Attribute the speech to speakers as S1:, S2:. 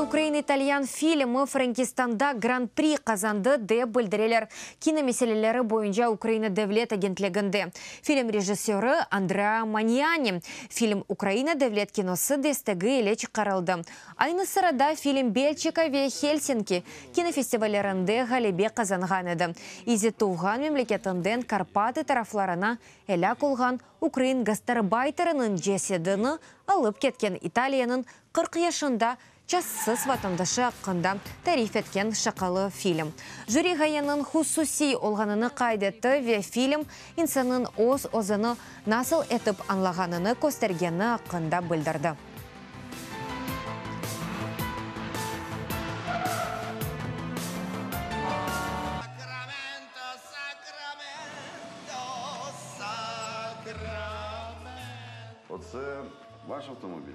S1: ukrain-italyan filmi Frenkistanda Gran-pri qazandı, dep bildireler Kino meseleleri boyunca Ukraina devlet agentliginde. Film rejissörı, Andrea Manyani. Film Ukraina devlet kinosı destegi ile çıqarıldı. Aynı sırada film Belçika ve Helsinki kinofestivallerinde ğalebe qazanğan edi. İzi tuvğan memleketinden Karpatı taraflarına elâk olğan ukrain gastarbayteriniñ cesedini alıp ketken İtaliyanıñ 40 yaşında çastsız vatandaşı aqqında tarif etken şaqalı film. Jüri ğayeniñ hususiy olğanını qayd etti ve film insannıñ öz-özüni nasıl etip añlağanını köstergeni aqqında bildirdi.
S2: Oce, vaş avtomobil?